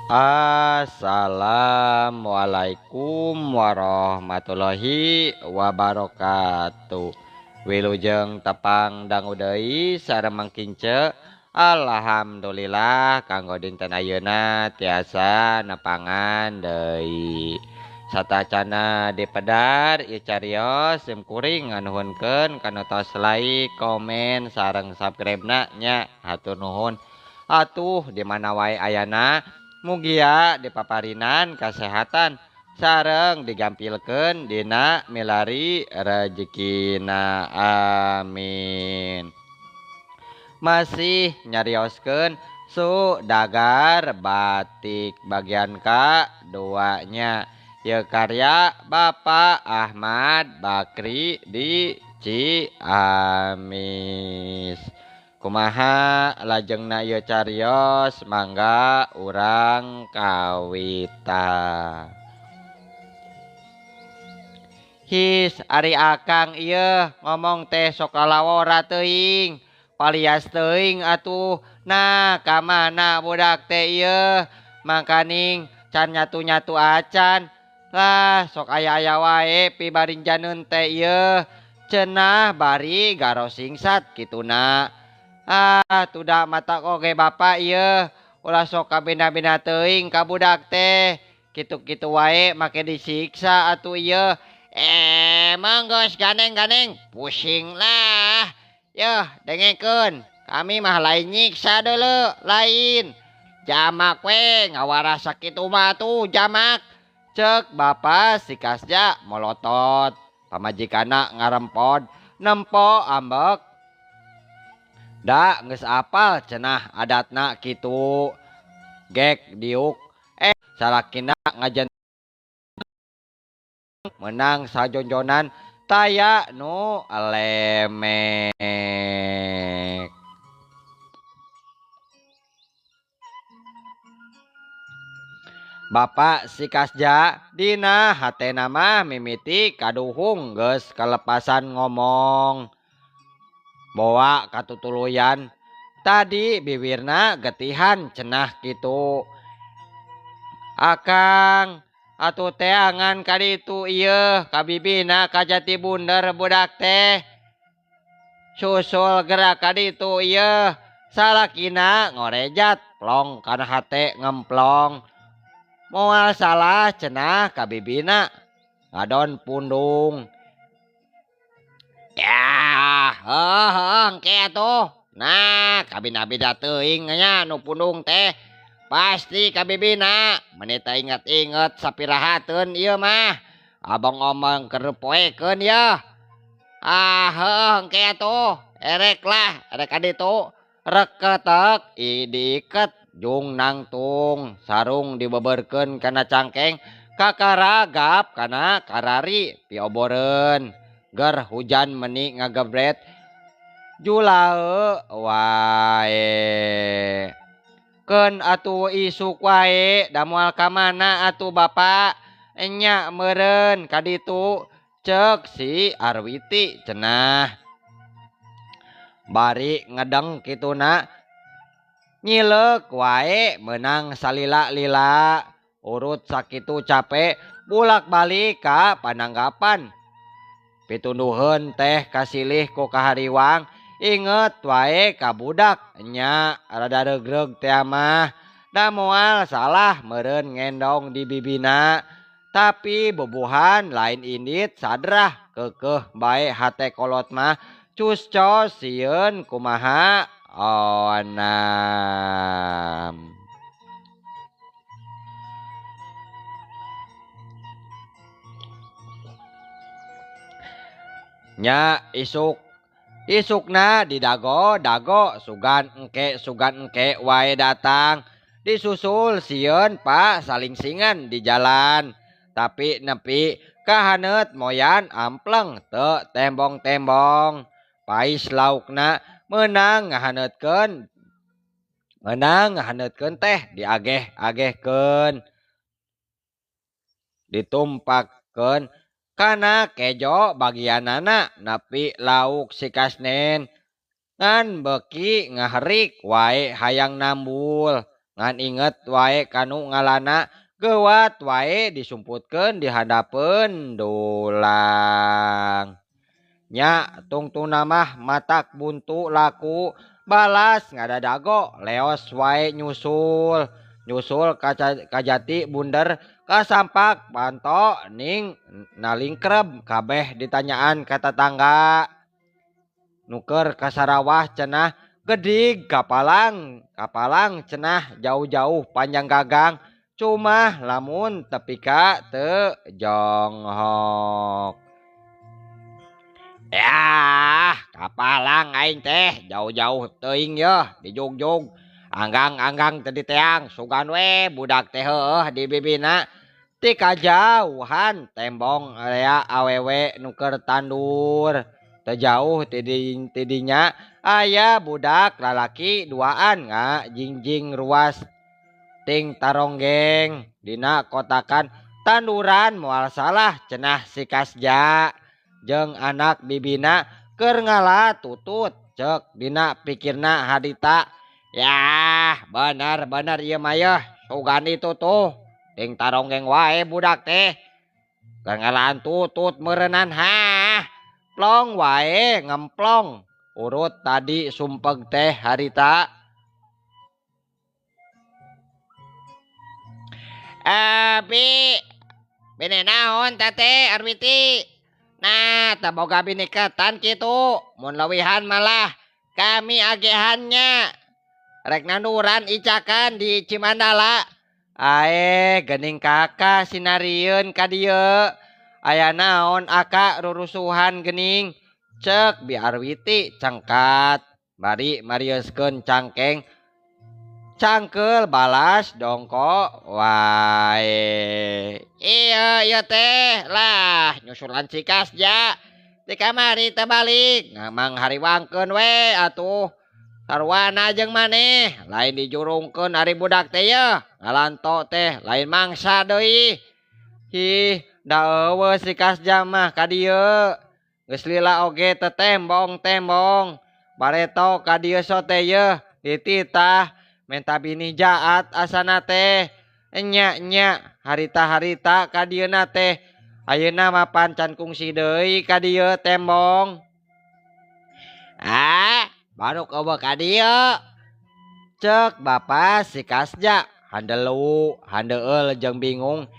Assalamualaikum warahmatullahi wabarakatuh. Wilujeng tepang dangu deui sareng mangkince. Alhamdulillah kanggo dinten ayeuna tiasa nepangan deui. Satacana dipedar ieu carios sim kuring nganuhunkeun kana tos like, komen sareng subscribe-na nya. Hatur nuhun. Atuh di mana wae ayana mugia dipaparinan kasehatan sareng digampilkeun dina milari rejekina, amin. Masih nyarioskeun Sudagar Batik bagian ka-2-nya. Ieu karya Bapak Ahmad Bakri di Ciamis. Kumaha lajengna ieu carios mangga urang kawita. His ari akang ieu ngomong teh sok lalawora teuing, palias teuing atuh. Nah ka mana budak teh ieu mangkaning can nyatu-nyatu acan. Lah sok aya-aya wae pibarinjaneun teh ieu. Cenah bari garosingsat kituna. Ah tuda mata oge bapak ieu ulah sok kabina-bina teuing ka budak teh. Kitu-kitu wae make disiksa atuh ieu. Emang geus ganeng-ganeng pusing lah. Yeuh dengekeun kami mah lain nyiksa deuleu lain. Jamak we ngawarah sakitu mah tuh jamak. Cek bapa si Kasja molotot. Pamajikanna ngarempod nempo ambek. Da geus apal cenah adatna kitu. Gek diuk salakina ngajen menang sajonjonan taya nu lemek. Bapak si Kasja dina hatena mah mimiti kaduhung geus kalepasan ngomong. Boa katutuluyan tadi biwirna getihan cenah kitu. Akang atuh teangan kaditu ieu kabibina ka Jati Bunder budak teh. Susul gerak kaditu ieu salakina ngorejat plong kana hate ngemplong. Moal salah cenah kabibina ngadon pundung. Ya, heuh engke atuh. Nah, kabina-bina teuing nya nu pundung teh. Pasti kabibina meni teh inget-inget sapirahateun ieu mah. Abang omong keur poekeun yeuh. Ah, heuh engke atuh. Erek lah, erek ka ditu. Reketek diiket jung nangtung, sarung dibeberkeun kana cangkeng, kakaragap kana karari pioboreun. Ger hujan meni ngagebret julae wae. Keun atuh isuk wae da moal ka mana atuh bapak enya meureun ka ditu ceuk si Arwiti cenah. Bari ngedeng kituna nyileuk wae meunang salila-lila urut sakitu capek bulak-balik ka pananggapan. Pitunduheun teh kasilih ku kahariwang inget wae ka budak nya rada regreg teh mah da moal salah meureun ngendong di bibina. Tapi bubuhan lain indit sadrah keukeuh bae hate kolot mah cus-cos sieun kumaha onam. Nya isuk isukna didago-dago sugan engke wae datang disusul sieun pak salingsingan di jalan. Tapi nepi kahaneut moyan ampleng teu tembong-tembong. Pais laukna meunang ngahaneutkeun teh diageh-agehkeun. Ditumpakkeun kana kejo bagianana nepi lauk si Kasnen. Ngan beuki ngaherik wae hayang nambul. Ngan inget wae kanu ngalana geuwat wae disumputkeun di handapeun dulang. Nya tungtungna mah matak buntu laku balas ngadadago leos wae nyusul. Nyusul kajati bunder kasampak panto ning nalingkreb kabeh ditanyaan ka tatangga. Nuker ka Sarawah cenah gedig kapalang, kapalang cenah jauh-jauh panjang gagang cuma lamun tepi ka teu jonghok. Yah, kapalang aing teh jauh-jauh teuing yeuh dijugjug. Anggang-anggang teu diteang sugan we budak teh heueuh di bibina. Ti kajauhan tembong rea awewe nu keur tandur. Teu jauh tidinya aya budak lalaki duaan ngajingjing ruas ting taronggeng dina kotakan tanduran moal salah cenah si Kasja jeung anak bibina keur ngala tutut ceuk dina pikirna harita. Yah, bener-bener ieu mah yeuh sugan itu tuh ting taronggeng wae budak teh keur ngalaan tutut meureunnan hah. Plong wae ngemplong urut tadi sumpeg teh harita. Bi, bini naon teh Arwiti? Nah, teu boga bini ketan kitu, mun leuwihan malah kami agehannya. Rek nanduran icakan di Cimandala. Ae, geuning kakak sinarieun ka dieu. Aya naon aka rurusuhan geuning? Ceuk Bi Arwiti cengkat. Bari marieuskeun cangkeng. Cangkeul balas dongko wae. Iya, iya teh lah nyusulan cikas ja. Di kamari teh balik. Ngamang hariwangkeun we atuh. Sarwana jeung maneh lain dijurungkeun ari budak teh yeuh. Ngalanto teh lain mangsa deui. Hi, da eueuh si Kasja mah ka dieu. Geus lila oge teu tembong-tembong. Bareto ka dieu sote yeuh dititah menta bini jaat asana teh. Enya-enya harita-harita ka dieuna teh. Ayeuna mah pan can kungsi deui ka dieu tembong. Ah, baru eueuh ka dieu. Ceuk bapa si Kasja handelu, handeueul jeung bingung.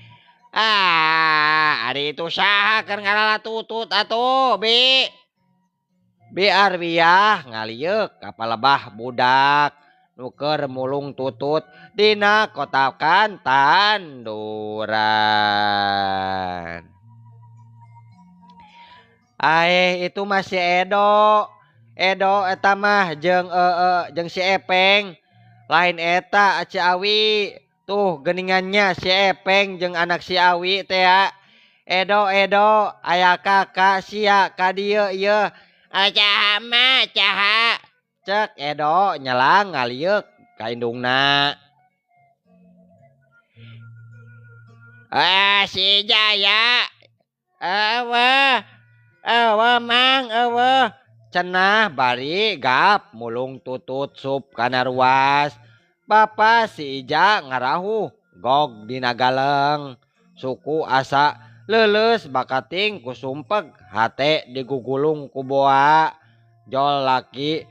Ah, ari itu saha keur ngalala tutut atuh, Bi? Bi Arwiyah ngalieuk ka palebah budak nu keur mulung tutut dina kotakan tanduran. Aeh, itu mah si Edo. Edo eta mah jeung jeung si Epeng. Lain eta si Awi. Tuh geningannya si Epeng jeung anak si Awi teh ya. Edo Edo aya kakak sia ka dieu ieu. Caha mah caha. Cek Edo nyelang ngalieuk ka indungna. Ah si Jaya. Eueuh. Eueuh mang eueuh. Cenah bari gap mulung tutut sup kana ruas. Bapa si Ija ngarahuh gog dina galeng. Suku asa leuleus bakating ku sumpeg hate digugulung ku boa. Jol laki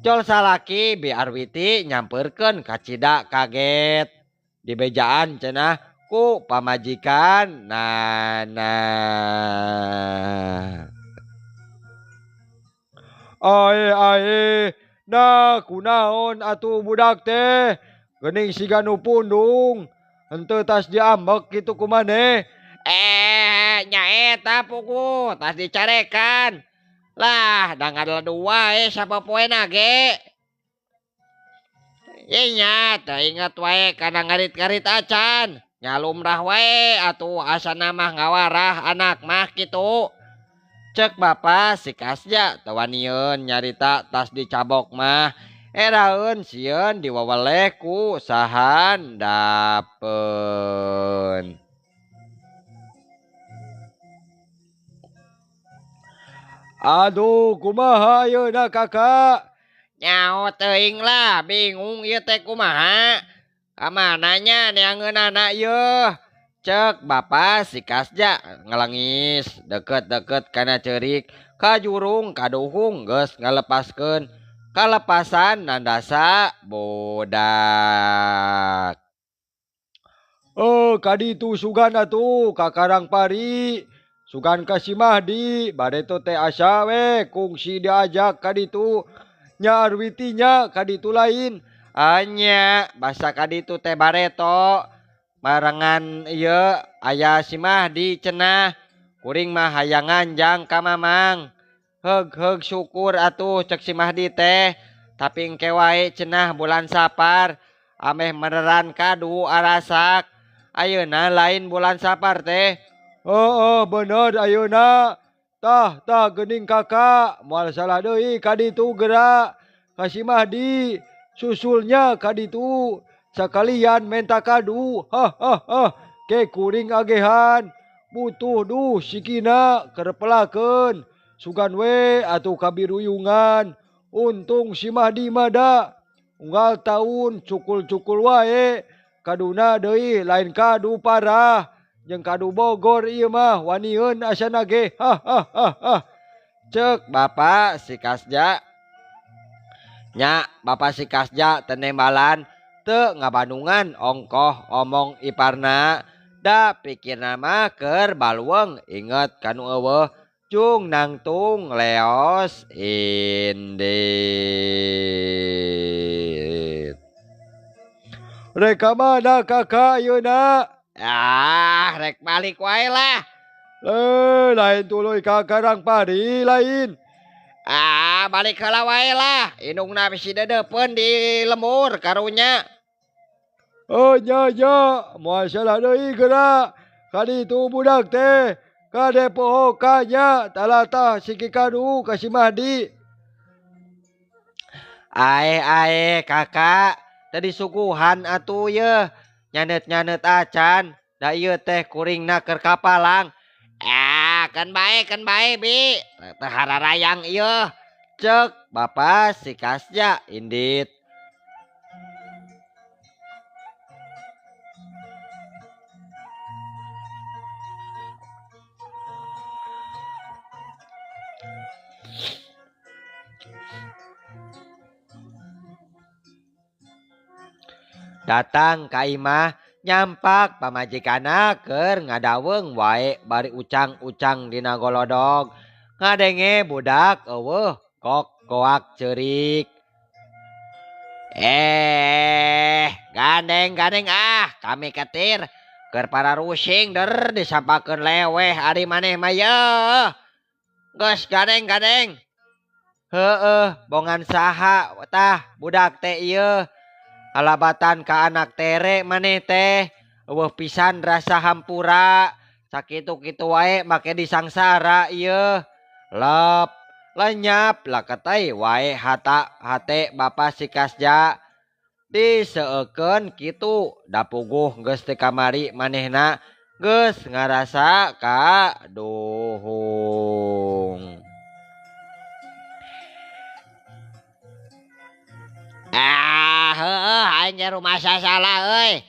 jol salaki Bi Arwiti nyampeurkeun kacida kaget. Dibejaan cenah ku pamajikan nana. Ae ae, nah kunaon atuh budak teh? Geuning siga nu pundung. Henteu tas diambek kitu ku maneh. Nyaeta pugu tas dicarekan. Lah, da ngadeledu wae sapopoena ge. Ye nya, teu inget wae kana ngarit-ngarit acan. Nya lumrah wae atuh asana mah ngawarah anak mah kitu. Cek bapa si Kasja teu wanieun nyarita tas dicabok mah. Eraeun sieun diwaweleh ku sahandapeun. Aduh, kumaha ayeuna kakak? Nyaho teuing lah, bingung ieu teh kumaha. Ka mana nya neangeunana yeuh? Cek bapa si Kasja ngalengis deukeut-deukeut kana ceurik kajurung kaduhung geus ngalepaskeun kalepasan nandasa budak. Oh kaditu sugan atuh ka Karangpari sugan ka si Mahdi bareto teh asa we kungsi diajak ka ditu nya Arwiti nya ka ditu lain. Enya basa ka ditu teh bareto barengan ieu aya si Mahdi cenah kuring mah hayang nganjang ka mamang. Heug heug syukur atuh cek si Mahdi teh tapi engke wae cenah bulan Sapar ameh mereran kadu arasak. Ayeuna lain bulan Sapar teh. Heueuh bener ayeuna. Tah tah geuning kakak moal salah deui ka ditu geura ka si Mahdi. Susulnya ka ditu sakalian menta kadu hahhahhah ke kuring agehan butuh duh sikina keur pelakeun sugan we atuh kabiruyungan untung si Mahdi mah da unggal taun cukul-cukul wae kaduna deui lain kadu parah jeung kadu Bogor ieu mah wanieun asana ge hahhahhah. Cek bapa si Kasja. Nya bapa si Kasja tenembalan teu ngabandungan ongkoh omong iparna da pikirna mah keur balueung inget ka nu eueuh jung nangtung leos indit. Rek ka mana kakak ayeuna? Ah rek balik wae lah. Eh lain tuluy ka Karangpari lain. Ah balik heula wae lah indungna bisi deudeupeun di lembur karunya. Oh nya nya moal salah deui geura ka ditu budak teh kade poho ka nya talatah siki kadu ka si Mahdi. Aeh aeh kakak teu disuguhan atuh yeuh nyaneut-nyaneut acan da ieu teh kuringna keur kapalang. Ah keun bae bi teu hararayang ieu cek bapa si Kasja indit. Datang ka imah nyampak pamajikanna keur ngadaweung wae bari ucang-ucang dina golodog ngadenge budak eueuh kok koak ceurik. Eh gandeng-gandeng ah kami ketir keur pararusing der disampakeun leweh ari maneh mah yeuh. Geus gandeng-gandeng. Heueuh bongan saha tah budak teh ieu. Kalabatan ka anak tere maneh teh eueuh pisan rasa hampura sakitu-kitu wae make disangsara ieu. Lep lenyap laketai wae hata hate bapa si Kasja diseuekeun kitu da puguh geus teu kamari manehna geus ngarasa kaduhung. Ah heueuh aing ge rumasa salah euy.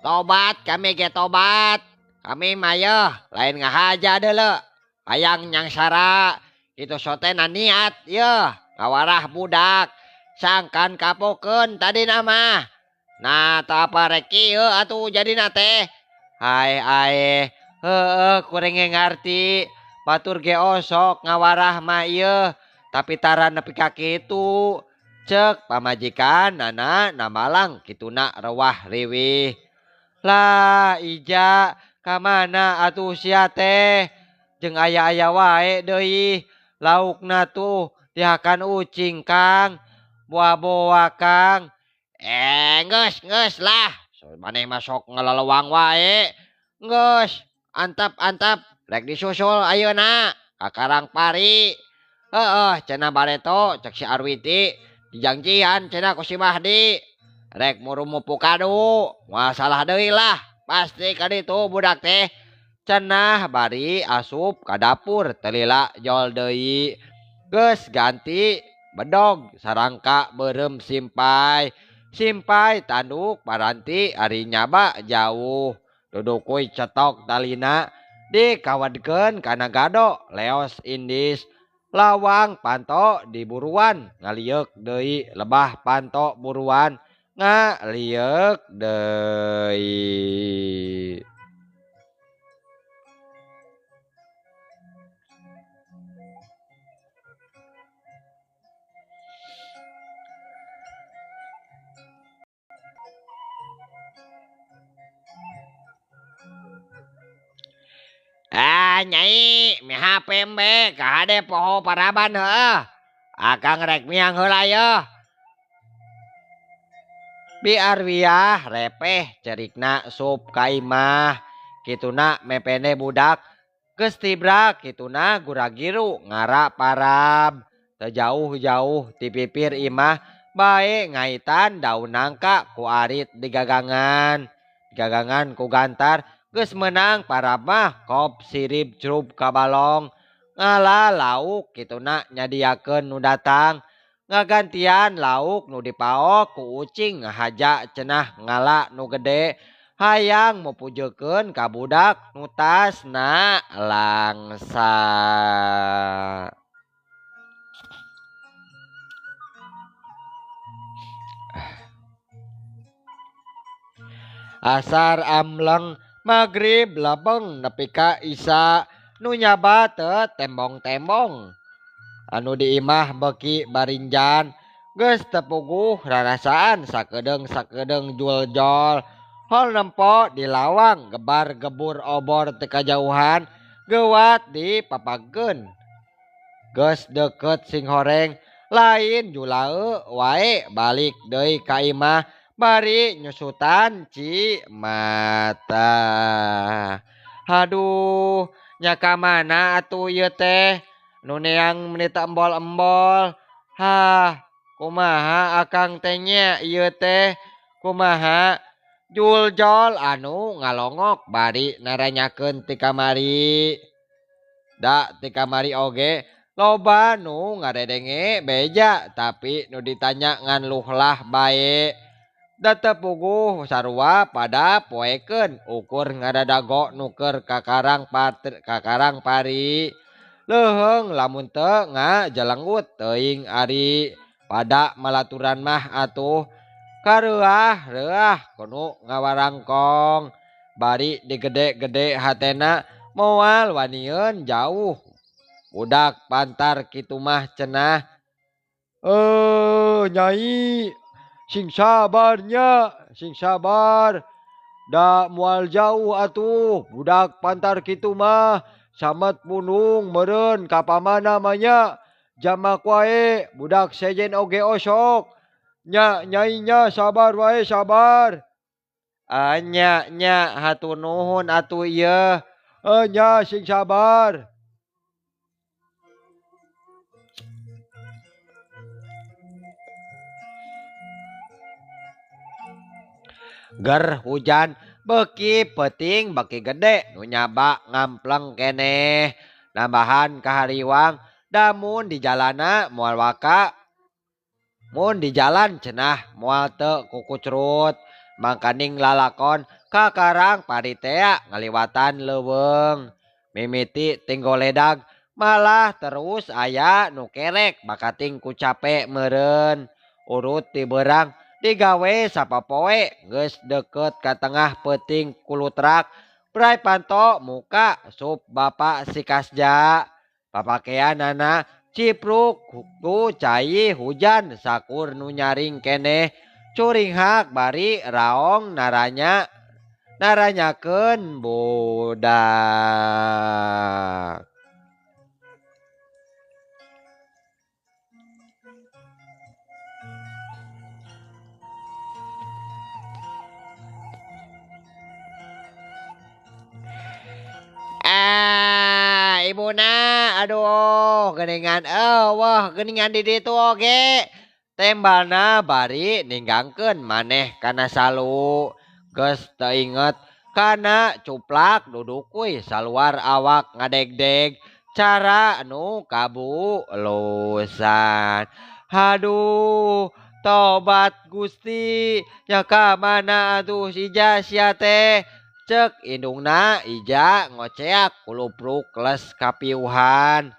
Tobat kami ge tobat. Kami mah yeuh lain ngahaja deuleu. Hayang nyangsara kitu sotena niat yeuh ngawarah budak sangkan kapokeun tadina mah. Nah teu apa rek kieu atuh jadina teh. Hae ae heueuh kuring ge ngarti batur ge osok ngawarah mah ieu tapi tara nepi ka kitu. Cek pamajikan nana namalang kituna rewah riwih. Lah ija ka mana atuh sia teh jeung aya-aya wae deui laukna tuh dihakan ucing Kang boa-boa Kang. Eh geus geus lah maneh mah sok ngalelewang wae. Geus antap-antap rek disusul ayeuna ka Karangpari. Heueuh cenah bareto cek si Arwiti dijanjian cenah ku si Mahdi rek murumupu kadu moal salah deui lah pasti ka ditu budak teh cenah bari asup ka dapur teu lila jol deui geus ganti bedog sarangka beureum simpai Simpai tanduk paranti ari nyaba jauh. Dudukuy cetok talina dikawadkeun kana gado leos indis. Lawang panto diburuan ngalieuk deui lebah panto buruan ngalieuk deui. Ah nyai miha pembe kahade poho paraban heuh. Akang rek miang heula yeuh. Bi Arwiah repeh cerikna sup ka imah. Kituna mepene budak geus tibrak kituna guragiru ngara parab. Teu jauh-jauh ti pipir imah bae ngaitan daun nangka ku arit digagangan. Digagangan ku gantar geus meunang parab mah kop sirib crub ka balong. Ngala lauk kituna nyadiakeun nu datang. Ngagantian lauk nu dipaok ku ucing ngahaja cenah ngala nu gede. Hayang mupujekeun ka budak nu tasna langsa. Asar amleng magrib lebeng nepi ka Isya nu nyaba teu tembong-tembong. Anu di imah beuki barinjan geus teu puguh rarasaan sakedeung-sakedeung juljol. Hol nempo di lawang gebar gebur obor teu kajauhan geuwat dipapagkeun. Geus deukeut singhoreng lain julaeu wae balik deui ka imah bari nyusutan ci mata. Haduh, nya ka mana atuh ieu teh? Nu neang meuni teu embol-embol. Hah, kumaha akang teh nya ieu teh? Kumaha? Juljol anu ngalongok bari naranyakeun ti kamari. Da ti kamari oge loba nu ngaredenge beja tapi nu ditanya ngan luhlah bae. Da teu puguh sarua pada poekeun ukur ngadadago nu keur kakarang kakarang pari. Leuheung lamun teu ngajalenggut teuing ari pada malaturan mah atuh kareuah reuah kunu ngawarangkong bari digede-gede hatena moal wanieun jauh. Budak pantar kitu mah cenah. Nyai sing sabarnya, sing sabar. Da moal jauh atuh budak pantar kitu mah. Samet punung meureun ka pamana mah nya. Jamak wae budak sejen oge osok. Nya nyai nya sabar wae sabar. Nya nya hatur nuhun atuh ieu. Nya sing sabar. Ger hujan beuki peuting beuki gede nu nyaba ngampleng keneh. Nambahan kahariwang damun di jalana moal waka. Mun di jalan cenah moal teu kukucrut. Mangkaning lalakon kakarang paritea ngaliwatan leuweung. Mimiti tinggoledag malah terus aya nu kerek bakating ku cape meureun. Urut ti beurang digawe sapapoe geus deukeut ka tengah peuting kulutrak. Bray panto muka sup bapak si Kasja. Papakeanana cipruk ku cai hujan sakur nu nyaring keneh. Curinghak bari raong naranyakeun budak. Ah, ibuna, aduh, geuningan eueuh, geuningan di ditu oge. Tembalna bari ninggangkeun maneh kana salu. Geus teu inget kana cuplak dudukuy saluar awak ngadegdeg cara nu kabulusan. Haduh, Tobat Gusti nya ka mana atuh si Ija sia teh cek indungna Ija ngoceak kulupruk les kapiuhan.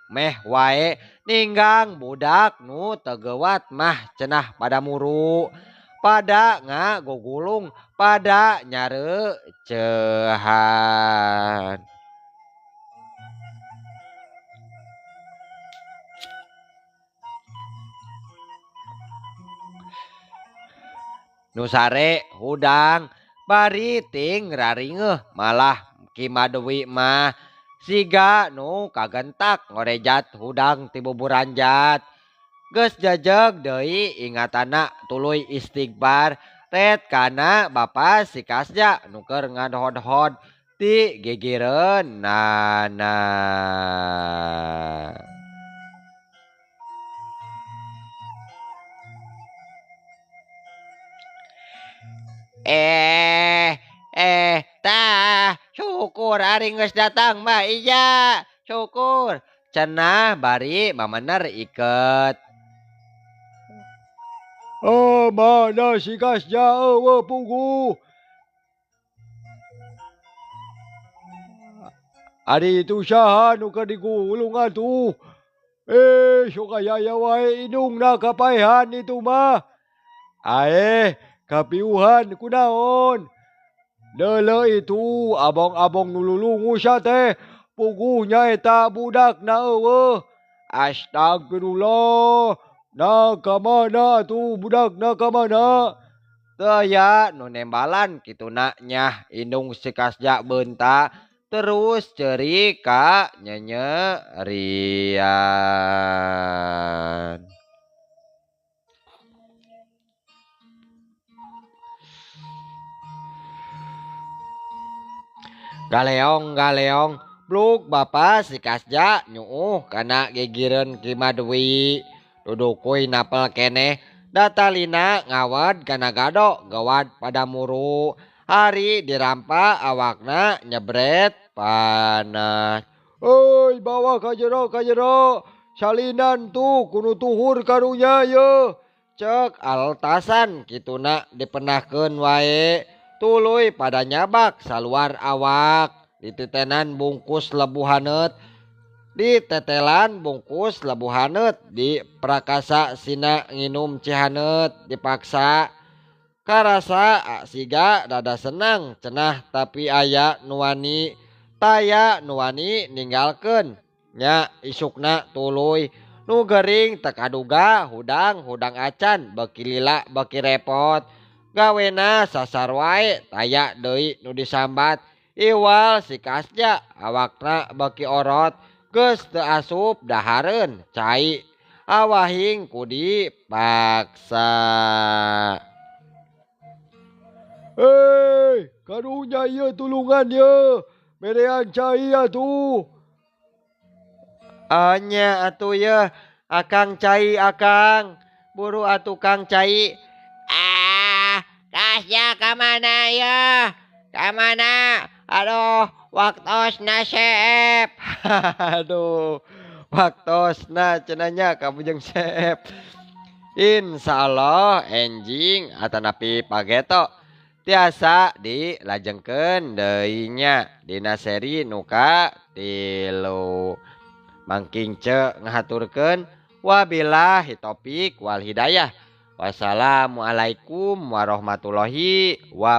Meh wae ninggang budak nu teu geuwat mah cenah pada muru. Pada ngagugulung pada nyareuceuhan. Nu sare hudang bari ting raringeuh malah Ki Madwi mah siga nu kagentak ngorejat hudang ti buburanjat. Geus jejeg deui ingatana tuluy istighfar ret kana bapa si Kasja nu keur ngadhod-hod ti gigireunana. Tah syukur ari geus datang mah Ija, syukur cenah bari mamener iket. Oh, mana si Kasja eueuh puguh. Ari itu saha nu keur digulung atuh? Sok aya wae indungna kapaehan itu mah. Aeh, kapiuhan kunaon? Deuleu itu abong-abong nu lulungu sia teh puguh nyaeta budakna eueuh. Astagfirullah. Nah ka mana atuh budakna ka mana? Teu aya nu nembalan kituna nyah indung si Kasja beunta terus ceurik ka nyenyerian. Galeong-galeong bluk bapa si Kasja nyuuh kana gigireun Ki Madwi. Dudukuy napel keneh datalina ngawad kana gado gawad pada muru. Hari dirampa awakna nyebret panas. Oi bawa ka jero ka jero salinan tuh kudu tuhur karunya ye. Cek altasan kituna dipenahkeun wae. Tuluy pada nyabak saluar awak dititenan bungkus lebu haneut. Ditetelan bungkus lebu haneut di prakasa sina nginum cihaneut dipaksa. Karasa siga rada senang cenah tapi aya nuwani taya nuwani ninggalkeun nya isukna tuluy nu gering teu kaduga hudang-hudang acan beuki lila beuki repot. Gawena sasar wae taya deui nu disambat iwal si Kasja awakna beuki orot geus teu asup dahareun cai awahing ku dipaksa. Hei, karunya ieu tulungan ieu, berean cai atuh. Anya atuh yeuh, akang cai akang, buru atuh kang cai. Ah, Kasja ka mana yeuh? Ka mana? Aduh, waktosna seep. Aduh, waktosna cenah nya ka bujeng seep. Insyaallah enjing atanapi pageto tiasa dilajengkeun deui nya dina seri nu ka-3. Mangking ce ngahaturkeun wabillahi taufik wal hidayah. Wassalamualaikum warahmatullahi wabarakatuh.